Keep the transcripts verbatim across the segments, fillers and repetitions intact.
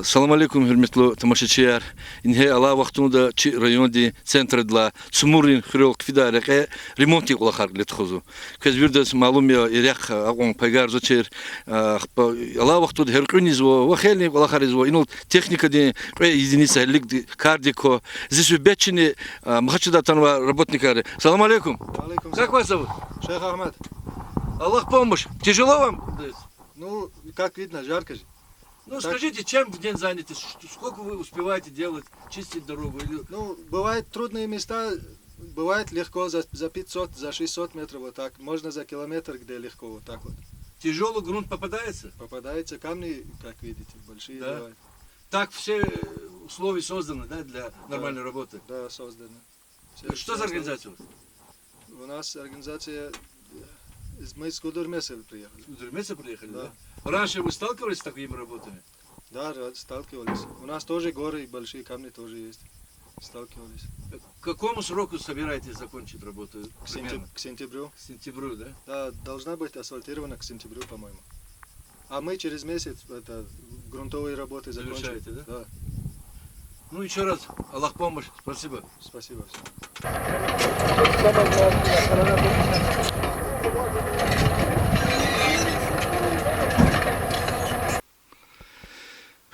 Салам алейкум, гьуьрметлу тамашачияр! Ингье алай вахтунда чи райондин центрдилай Цумуррин хуьрел хъфидай рекье ремонтдин кӀвалахар кьиле тухузва. Квез виридаз малум я, и рехъ акьван пайгар зачир, ахпа алай вахтунда гьяркьуьн ийизва ва хейлин кӀвалахар ийизва. Инал техникадин кьве единица гьелелиг кардик ква. Зи суьгьбетчини Махачкъаладай атанвай работникар я. Салам алейкум. Алейкум салам. Как вас зовут? Шейх Ахмад. Аллах помощь. Тяжело вам? Ну, как видно, жарко же. Ну, так. Скажите, чем в день заняты? Ш-, сколько вы успеваете делать, чистить дорогу? Или... Ну, бывают трудные места, бывает легко за, за пятьсот, за шестьсот метров вот так. Можно за километр, где легко вот так вот. Тяжёлый грунт попадается? Попадаются камни, как видите, большие бывают. Да. Так все, э, условия созданы, да, для нормальной работы? Да, созданы. Что за организация у вас? У нас организация, э, из, мы из Гудермеса приехали. Из Гудермеса приехали, да? Да. Раньше вы сталкивались с такими работами? Да, ра-, сталкивались. У нас тоже горы и большие камни тоже есть. Сталкивались. К какому сроку собираетесь закончить работу примерно? К сентяб-, к сентябрю. К сентябрю, да? Да, должна быть асфальтирована к сентябрю, по-моему. А мы через месяц, это, грунтовые работы закончим. Завершаете, да? Да. Ну, ещё раз, Аллах помощь, спасибо. Спасибо.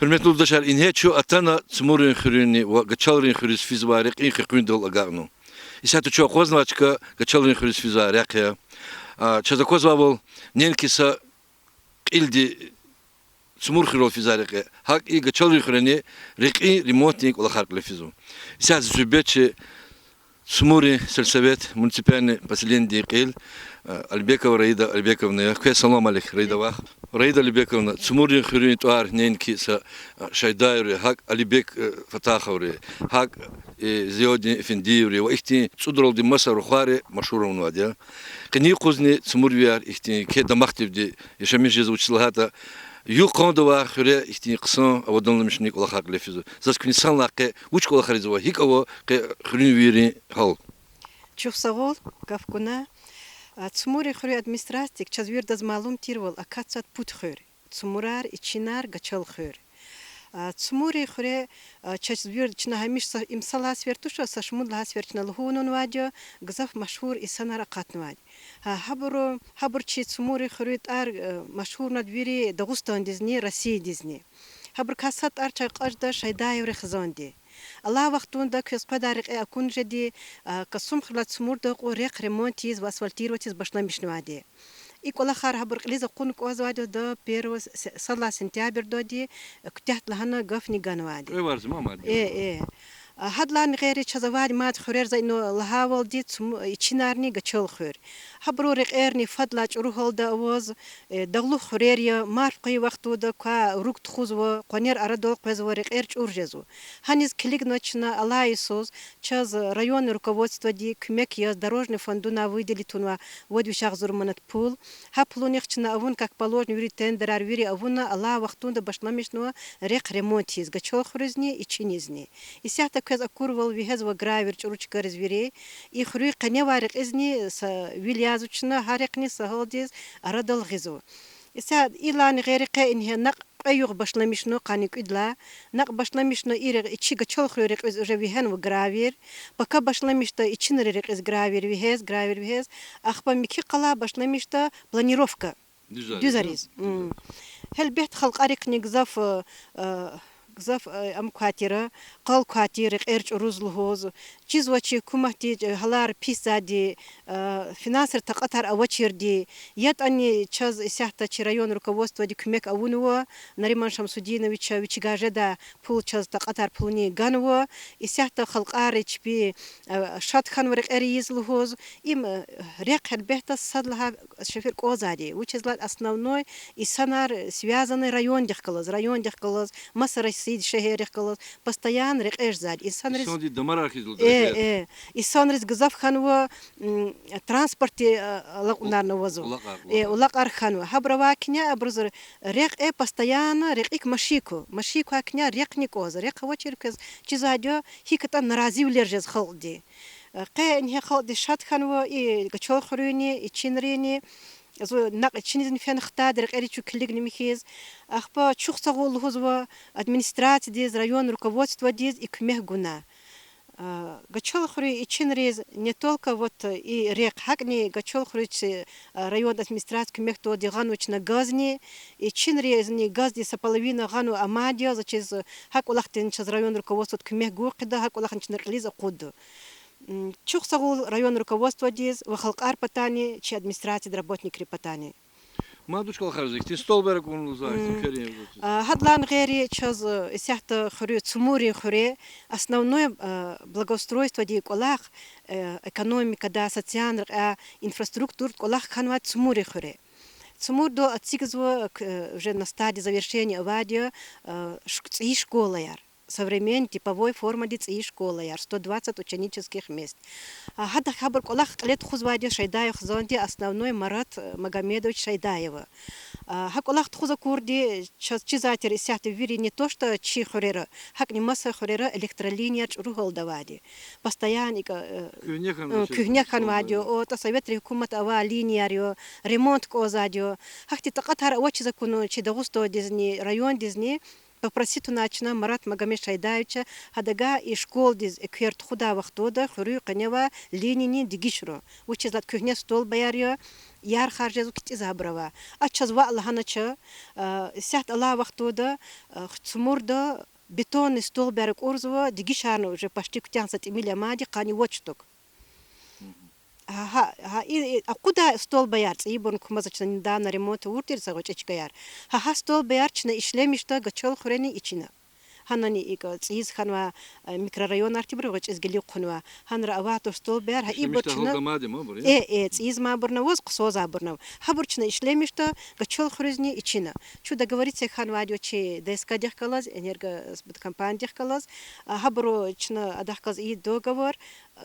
Гьуьрметлу юлдашар, ингье чун атана Цумуррин хуьруьни ва Гачалрин хуьруьз физвай рекьин хкведал агакьна. Исятда чун акъвазнавай чка Гачалрин хуьруьз физвай рехъ я. А, чаз аквазвайвал, неинки са кьилди Цумур хуьрел физвай рекье, гьакӀ и Гачалрин хуьрени рекьин ремонтдин кӀвалахар кьиле физва. Исятда зи суьгьбетчи Цумуррин сельсовет, муниципальный поселенидин кьил, э, Алибекова Раида Алибековна я. Квез салам алейк, Раида вах. Раида Алибековна, Цумуррин хуьруьн тӀвар неинки са, э, Шайдаеври, гьакӀ Алибек, э, Фатаховри, гьакӀ, э, Зиявудин Эфендиеври ва ихьтин цӀудралди маса рухвайри машгьур авунвайди я. Къенин юкъузни цумурвияр ихьтин еке дамахдивди яшамиш жезва, вучиз лагьайтӀа югъ-къандавай хуьре ихьтин хъсан аваданламишунин кӀвалахар кьиле физва. Заз куьне санлай къе вуч кӀвалахар ийизва, гьикӀ ава къе хуьруьнвийрин гьал? Чухсагъул гаф гуна. А, Цумуррин хуьруьн администрациядик, чаз виридаз малум тирвал, акатзавайди пуд хуьр: Цумурар, Ичинар, Гачал хуьр. А, Цумуррин хуьре, а, чаз вир-, чна гьамиша са, им са лагьай сефер туш, са шумуд лагьай сефер чна лугьунвайди я, гзаф машгьур инсанар акъатнавайди. Гьа, гьабуру, гьабур чи Цумуррин хуьруьн тӀвар, э, машгьурнавайди вири Дагъустандизни, Россиядизни. Гьабурукай сад тӀвар чаз кьаз жеда Шайдаеврин хизанди. Алай вахтунда квез къведай рекье акун жеди, а, Касумхуьрелай Цумурдал кьван рехъ ремонт ийиз ва асфальтировать ийиз башламишнавайди. И кӀвалахар гьабур кьилиз акъудна кӀанзавайди я первого се-, сад лагьай сентябрдалди, э, куьтягьда лагьана гафни ганвайди. Э, э. А, гьадалайни гъейри чаз авайди мад хуьрер, за инал лагьайвалди, Цуму-, Ичинарни Гачал хуьр. Гьабурун рекьерни фадлай чӀуру гьалда аваз, э, дагълух хуьрер я, марф къвайи вахтунда квай руг тухузва, къванер арадал къвезва, рекьер чӀур жезва. Гьаниз килигна чна алай йисуз, чаз районный руководстводи куьмек яз дорожный фондунай выделить тунва вад виш агъзур манат пул. Гьа пулунихъ чна авуна, как положено, вири тендерар вири авуна, алай вахтунда башламишнава рехъ ремонт ийиз Гачал хуьруьзни, Ичинизни. Исятда квез акурвал вегьезва гравий чӀуру чкайриз вири. И хуьруьн къеневай рекьизни са вил язва чна, гьа рехъни са гьалдиз арадал гъизва. Исятда идалайни гъейри къе ингье накь кьве югъ башламишна, къанни кӀуьд лагьай. Накь башламишна и рекь-, Ичи-Гачал хуьруьн рекьиз уже вегьенва гравий. Пака башламишда Ичинрин рекьиз гравий вегьез, гравий вегьез. Ахпа муькуь къалай башламишда планировка. Дуьзариз. Дуьзариз. Гьелбетда, халкьарихъни гзаф, э, э, гзаф, э, ам квай тир, къал квай тир рекьер чӀуруз лугьуз. Чизва чи гьукуматди, э, гьалар писзавайди, э, финансрин такьатар авачирди, ятӀани чаз исятда чи район руководстводи куьмек авунва, Нариман Шамсудиновича вичивай жедай пул чаз такьатар пулунин ганва, исятда халкьари чпи, э, шад хьанва рекьер ийиз лугьуз. Им, э, рехъ гьелбетда сад лагьай сефер кӀанзавайди я. Вучиз лагьайтӀа основной инсанар связанный райондихъ галаз, райондихъ галаз, маса Россиядин шегьеррихъ галаз постоянно рекьер жезвайди. Инсанриз, инсандин дамарар хьиз лугьуда, э, рекьер, э, инсанриз гзаф хьанва, м, транспортдин, э, алакьунарни авазва. Улакьар, э, улакьар. Улакьар хьанва. Гьабур авай куьне абуруз рекье постоянно рекьик машин ква. Машин квай куьне рехъни кӀанзава. Рехъ авачир квез чизвайди я, гьикӀ ятӀа наразивилер жез халкьди. Э, къе ингье халкьди шад хьанва и Гачал хуьруьни, Ичинрини. Зун накь чинизни фена хтайди, рекьери чун килигна михьиз. Ахпа чухсагъул лугьузва администрациядиз, район руководстводиз и куьмек гуна. А, Гачалхуьруьн ичинриз не только вот и рехъ, гьакӀни Гачалхуьруьч, а, район администрация куьмекдалди гъанва чна газни, ичинризни газдин са половина гъанва амайди я, заз чиз, гьа кӀвалахдин чаз район руководстводи куьмек гуз хъийида, гьа кӀвалахни чна кьилиз акъудда. М, чухсагъул район руководстводиз ва халкьар патани, чи администрацияда работникрин патани. Мад вуч кӀвалахар жезва, ихьтин столбаяр акӀурна лугьузва, ихьтин квер ийизва? А, гьадалай гъейри чаз, э, исятда хуьруьз, Цумуррин хуьре, основной, э, благоустройстводин кӀвалах, э, экономикада, социальный рекьяй, инфраструктурадин кӀвалах хьанвайди Цумуррин хуьре. Цумурдал эцигзава, к-, э, уже на стадии завершения авайди я, э, шк-, цӀийи школаяр. Современный типовой формадин цӀийи школаяр, сто двадцать ученических мест. А, гьадахъ гьабур кӀвалах кьиле тухузвайди я Шайдаев хизанди основной Марат, э, Магомедович Шайдаева. А, гьа кӀвалах тухуз акурди, чаз чизвай тир исятда вири не то что чи хуьрера, гьакӀни маса хуьрера электролинияр чӀуру гьалда авайди. Постоянно икӀ, э, куьгьне хьанвайди я, о, тӀа советрин гьукуматда авай линияр я, ремонт кӀанзавайди я. Гьахьтин такьатар авачиз акуна чи Дагъустандизни, райондизни, попросить авунай чна Марат Магомед Шайдаевича, гьадавай и школадиз эквер тухудай вахтунда хуьруьн къене авай линияни дегишра. Вучиз лагьайтӀа куьгьне столбаяр я, ярх харжзава, кицӀиз гьабур ава. А чаз ваъ лагьанач, а, исятда алай вахтунда, а, Цумурда бетонный столбаяр акӀурзава, дегишарни уже почти куьтягьна са тӀимил амайди, къанни вач тук. Гьа, гьа, гьа, и, и, акъудай столбаяр, цӀийибурни кумазва чна, недавно ремонт авур тир са гъвечӀи чкаяр. Гьа, гьа столбаяр чна ишлемишда Гачалхуьрени ичина. Гьанани икӀ цӀийиз хьанвай, э, микрорайонар тирбур гъвечӀиз гилиг хъунвай. Гьанра авай туш столбаяр, гьа ибур чна, э, э, цӀийиз амайбурни аваз, хъсанзавайбурни ава. Гьабур чна ишлемишда Гачалхуьруьзни ичина. Чун договориться хьанвайди я чи ДСК-дихъ галаз, энергосбыткомпаниядихъ галаз. А, гьабуру чна адахъ галаз ийида договор,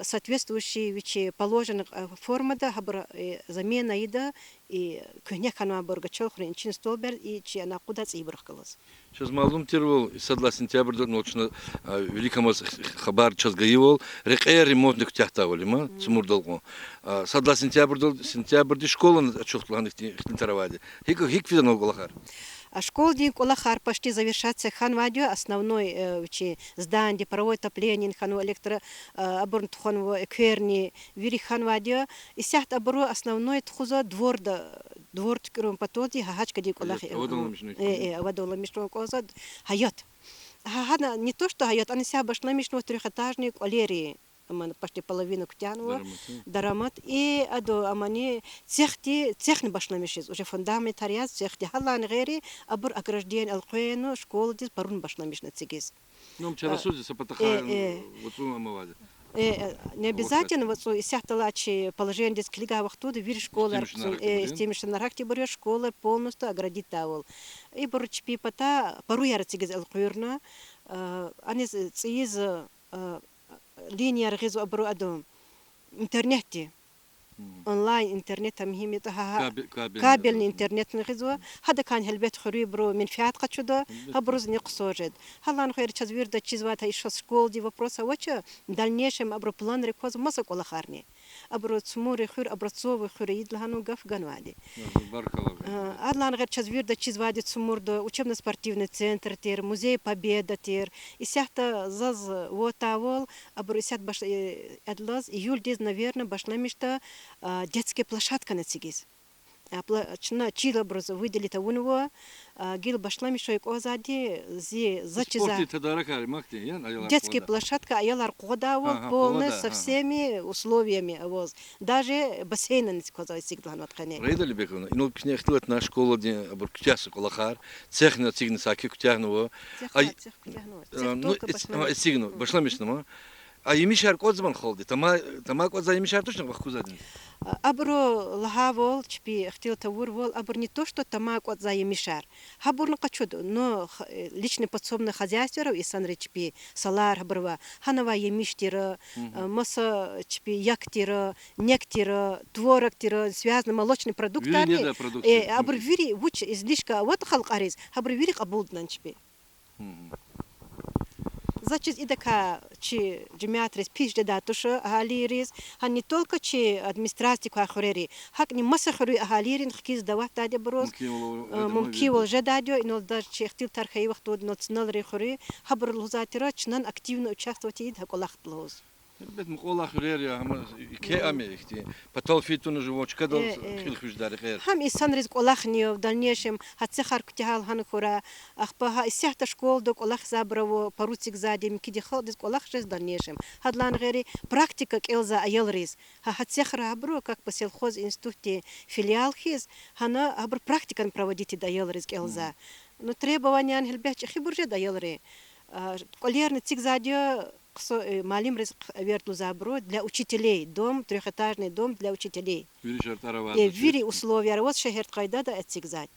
соответствующий вичи положенный, э, формада гьабур, э, замена ийида, и куьгьне хьанвайбур Гачалхуьруьн ичин столбаяр, и чи ана акъудай цӀийибурухъ галаз. Чаз малум тирвал, сад лагьай сентябрдал, ну, чна, а, виликамаз х-, х-, хабар чаз гайивал, рекьер ремонтни куьтягьдайвал има, Цумурдал кьван. А, сад лагьай сентябрдал, сентябрдин школани ачухдайла гьана ихьтин, ихьтин тӀвар авайди. ГьикӀ, гьикӀ фида гьанал кӀвалахар? А, школадин кӀвалахар почти завершаться хьанвайди я, основной, э, вичи зданиеди паровой отоплениени хьанва, электро, э, абурни тухванва, экверни, вири хьанвайди я. Исятда абуру основной тухузва дворда, двор туькӀуьрун паталди гьа гьа чкадин кӀвалах, э, э, авадламишна кӀанзава, гьаят. Гьа, гьана не то что гьаят, ана исятда башламишнава трёхэтажный кӀвалери. Амма почти половина куьтягьнава дарамат. И адан амани цехди, цехни башламишиз, уже фундаментар яз цехди. Гьадалай гъейри абур ограждение элкъвена школадиз парун башламишна эцигиз. Ну, ам чарасуз я, са патахъай, э, вацӀун амавайди. Не обязательно вацӀун, исятдалай чи положениедиз килигай вахтунда вири школаяр, э, истемишунар гьахьтинбур я, школаяр полностью оградитьдайвал. Ибур чпин патай паруяр эцигиз элкъуьрна, э, аниз цӀийиз, э, линияр гъизва абуру адан интернетди. Онлайн интернет, а, муьгьим ятӀа, гьа, гьа, кабельный интернетни гъизва. Гьадакайни гьелбет хуьруьнбуру менфят къачуда, гьабурузни хъсан жеда. Гьадалай гъейри чаз вирида чизвайди я, и школадин вопрос авач, в дальнейшем абуру планрик кваз маса кӀвалахарни. Абуру Цумуррин хуьр образцовый хуьр ийида лагьана гаф ганвайди. Гьадалай гъейри чаз вирида чизвайди, Цумурда учебно-спортивный центр тир, музей Победы тир. Исятда заз ватайвал, абуру исятда баш-, э, эдлаз июлдиз, наверно, башламишда, а, детский площадкани эцигиз. А, пла-, чна чил абуруз выделить авунва, а, гила башламишай кӀанзавайди зи, за чизвай. Детский площадка аялар къугъвадайвал, полный со всеми условиями аваз. Даже бассейнни кваз эцигда лагьанва къене. Раида Алибековна, инал куьне ихтилатна школадин абур куьтягь са кӀвалахар, цехни эцигна, саки куьтягьнава. Цех, цех куьтягьнава. Цех только башламишна. Эцигна, башламишна ма. А емишар кӀватӀзамани халкьди? Тамай, тамай кӀватӀзавай емишар тушни вахкузвайди? Абуру лагьайвал, чпи ихтилат авурвал, абур не то что тамай кӀватӀзавай емишар. Гьабурни къачуда, но х-, э, личный подсобное хозяйствояр ава инсанрин, чпи салар гьабур ава. Гьана авай емиш тир, э, маса чпи як тир, нек тир, творог тир, связанный молочный продуктарни, э, абур вири вуч излишка аватӀа халкьариз, гьабур вири кьабулдна чпи. За чиз идакай чи жемятриз пис жедай туш агьалийриз, гьа не только чи администрациядик квай хуьрери, гьакӀни маса хуьруьн агьалийрин хкиз даватдайди абуруз, мумкинвал жедайди я, инал даже чи ихтилатар хьайи вахтунда инал цуналрин хуьруьн, гьабуру лугьузвай тир, чнани активно участвовать ийида гьа кӀвалахда лугьуз. Гьелбет, мукьвал хуьрер я, гьам еке ам я ихьтин. Патал фейи туна жуван чкадал кьил хуьз жедай рекьер. Гьам инсанриз кӀвалахни я, в дальнейшем гьа цехар куьтягьайла гьана хьурай. Ахпа гьа исятда школада кӀвалахзавайбур ава, поручик зайди, муькуьди халкьдиз кӀвалах жез в дальнейшем. Гьадалай гъейри практика кӀелзавай аялриз. Гьа, гьа цехра гьабуру как бы сельхозинститутдин филиал хьиз, гьана гьабуру практикани проводить ийида аялриз кӀелзавай. Ну, требованияни гьелбет чӀехибур жеда аялрин. А, кӀвалерни эцигзавайди я, хъс-, э, муаллимриз хъ-, эверд лугьузвайбуру, для учителей дом, трёхэтажный дом для учителей. Вири шартӀар аваз, э, вири условияр аваз шегьердин къайдада эцигзавайди.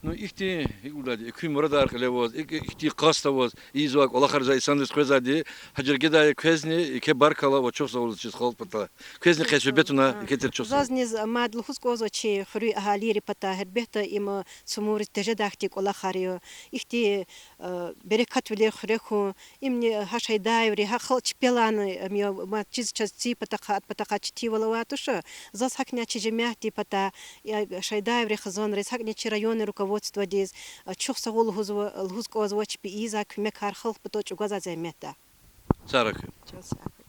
Ну, ихьтин, гьикӀ лугьудайди, экуь мурадар кьиле аваз, ик-, ихьтин къаст аваз ийизвай кӀвалахар за инсанриз къвезвайди, гьа жергедай квезни еке баркалла ва чухсагъул лугьуз чиз халкь патай. Квезни къе суьгьбет авуна, еке тир чухсагъул. Зазни з-, мад лугьуз кӀанзава чи хуьруьн агьалийрин патай, гьелбетда, им цумуриз тежедай хьтин кӀвалахар я. Ихьтин, э, берекатвилер хуьре хьун, имни гьа Шайдаеври, гьа халкь чпелай, ам я, мад чиз чаз цин патахъай, ад патахъай четинвал авай туш. Заз гьакӀни чи жемятдин патай, я Шайдаеврин хизанриз, гьакӀни чи районный руководстводиз, э, чухсагъул лугьузва, лугьуз кӀанзава чпи ийизвай куьмекар халкь патал чӀугвазвай зегьметдай. Сагърай куьн. Чаз сагърай.